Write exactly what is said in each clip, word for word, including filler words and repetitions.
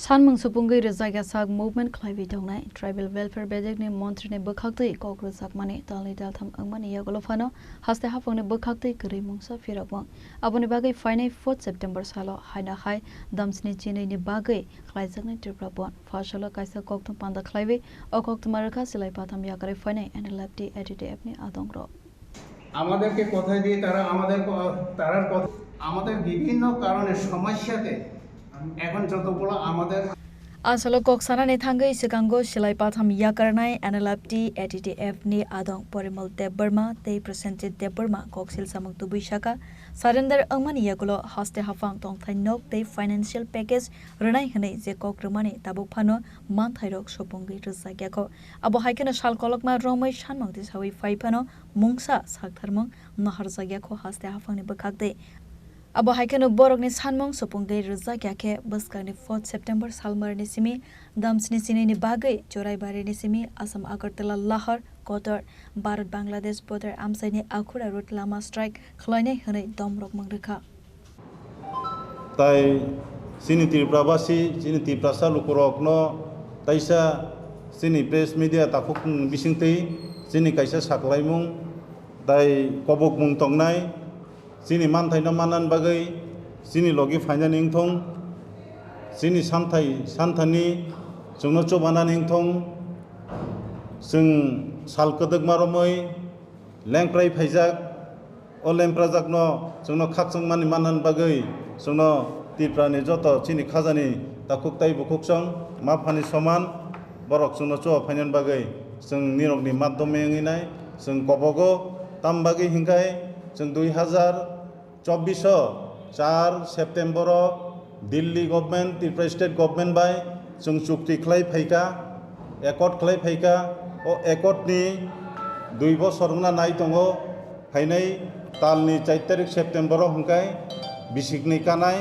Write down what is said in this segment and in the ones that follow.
Sanmung supungwi rwjakya sak movement khlaiwi tongnai Tribal Welfare Bejekni montrini bwkhaktwi kok rwjakmani talni taltham wngmani yagulo phano haste haphangni bwkhaktwi kwrwi mungsa phirokmung. Aboni bagwi phainai fourth September salo haino hai damsni chinwini bagwi khlaijaknai Tripura Bandh. Phasalo kaisa kokthum panda khlaiwi o koktwma rwkha silai patham yakarwi phainai N L F T A T T F ni adongrok. আমাদেরকে কোথায় দিয়ে তারা আমাদের ক-, তারার কথা, আমাদের বিভিন্ন কারণে সমস্যাতে এখন যতগুলো আমাদের Asalo kok sanani thangwi swkango silai patham yakarnai N L F T A T T F ni adong Porimol Debbarma tei Prasenjit Debbarma kok silsamung tubui saka, surrender wngmani yagulo haste haphang tongthai nok tei financial package rwnai hwnwi je kok rwmani tabuk phano manthairok supungwi rwjakyakho. Abo hai kheno sal kolokma romwi sanmung tisawi phai phano mungsa saktharmung naharjakya kho haste haphangni bwkhak twi. Abo hai kheno borokni sanmung supungwi rwjakya khe bwskangni fourth September salmarni simi damsni chinwini bagwi Choraibarini simi Assam Agartala Lahar Kotor Bharat Bangladesh border amchaini Akhura road lama strike khlainai hwnwi domrokmung rwkha. Tai chini Tripura basi, chini Tiprasa lukurokno taisa chini press media takhuk bisingtwi chini kaisa saklaimung tai kobokmung tongnai, chini manthaino mannan bagwi chini logi phainani wngthong, chini santhai santhani chwngno chubanani wngthong, chwng sal kwdwkma romwi lengprai phaijak. O lengprajakno chwngno khakchangmani manna bagwi chwngno Tiprani joto chini khajani takhuk tai bukhuksong ma phani soman borok chwngno chuba phainani bagwi chwng nirokni madhyome wngwi nai chwng kobogo. Tam bagwi hinkhai chwng dui hazar chobbish o char September o Delhi government, Tripura state government bai chwng chukti khlai phaikha, accord khlai phaikha. O accord ni dui bosor wngna nai tongo, phainai talni char tarik September o hwnkhai bisikni kanai.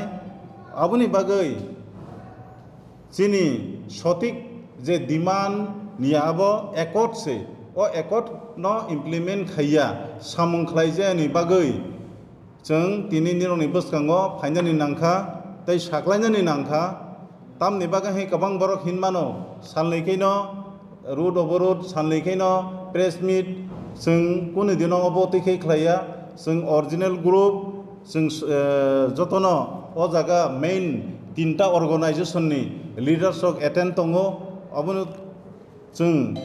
Aboni bagwi chini sotik je demand niya abo accord se, o accord no implement khaiya samung khlaijayani bagwi chwng tini nirokni bwskango phainani nangkha tei saklainani nangkha. Tamni bagwi hai kwbang borok hinmano salni khaino road oborod, salni khaino press meet, chwng kunu dino obo twi khai khlaiya. Chwng original group, chwng, eh, jotono o jaga main tinta organization ni leaders rok attend tongo. Obono chwng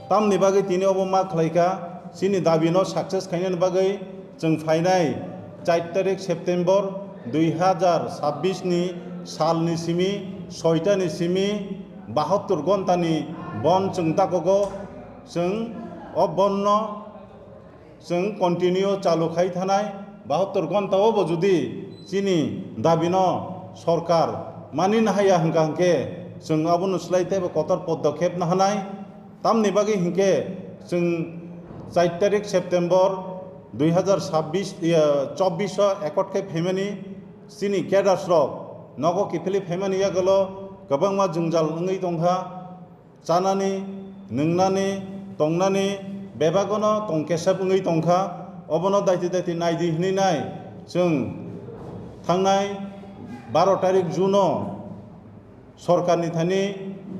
tamni bagwi tini obo ma khlaikha, chini dabino success khainani bagwi chwng phainai char tarik September dui hazar chabbish ni salni simi soita ni simi bahattor ghonta ni bon chwng dakogo. Chwng o bon no chwng continue chalu khai thanai. Bahattor ghonta o bo judi chini dabino sorkar mani nahaya hwnkha hwnkhe chwng abono slai teibo kotor podokhep nahanai. Tamni bagwi hinkhe chwng char tarik September dui hazar chabbish, iya, chobbish o accord khe phaimani chini cadres rok nogo kiphilwi phaimani yagulo kwbangma jwngjal wngwi tongkha. Chanani, nwngnani, tongnani bebagono tongkesep wngwi tongkha. Obono daiti daiti naidi hwnwi nai chwng thangnai baro tarik June o sorkarni thani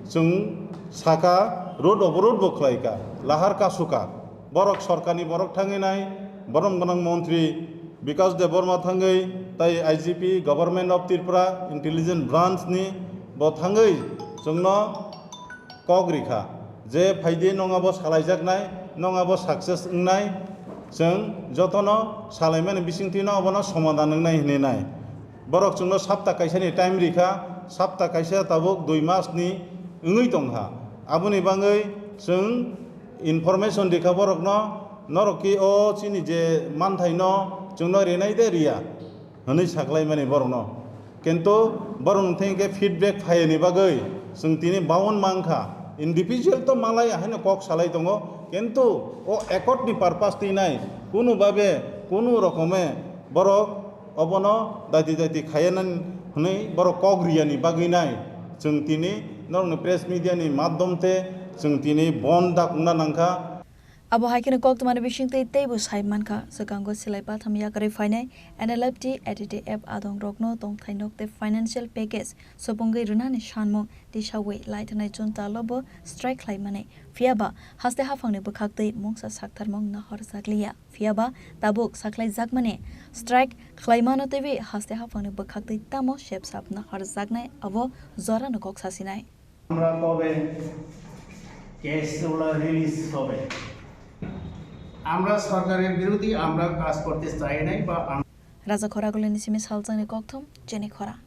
chwng saka road oborod bo khlaikha, lahar kasukha. Borok sorkarni borok thangwi nai, borom gwnang montri Bikash Debbarma thangwi tai I G P, Government of Tripura Intelligence Branch ni bo thangwi chwngno kok rikha je phaidi nwng abo salaijaknai, nwng abo success wngnai, chwng jotono salaimani bisingtwino obono somadan wngnai hwnwi nai. Borok chwngno sapta kaisani time rikha, sapta kaisa tabuk dui mas ni wngwi tongkha. Aboni bagwi chwng information rikha borokno, norok ki o chini je manthaino chwngno rinai de riya hwnwi saklaimani borokno. Kintu borok wngthai hwnkhe feedback phaiyani bagwi chwng tini baun mankha. Individual to malai haino kok salai tongo, kintu o accord ni purpose twi nai kunu babe kunu rokome borok obono daiti daiti khaiya nani hwnwi borok kok riyani bagwi nai chwng tini norokni press media ni madhyom te chwng tini bon dakungna nangkha. Abo hai kheno koktwmani bisingtwi teibo sai mankha, swkango silai patham yakarwi phainai N L F T, A T T F adongrokno tongthai nok tei financial package supungwi rwnani sanmung tisawi laithanai June talo bo strike khlaimani. Phiyaba haste haphangni bwkhaktwi mungsa saktharmung nahorjakliya. Phiyaba tabuk sakhlaijakmani strike khlaimano teiwi haste haphangni bwkhaktwi tamo sepsap nahorjaknai abo jorano kok sasinai. আমরা কবে কেসগুলো রিলিজ হবে? আমরা সরকারের বিরোধী আমরা কাজ করতে চাই নাই বা আম- Raja Khoragulini simi salchangni kokthum chini khorang.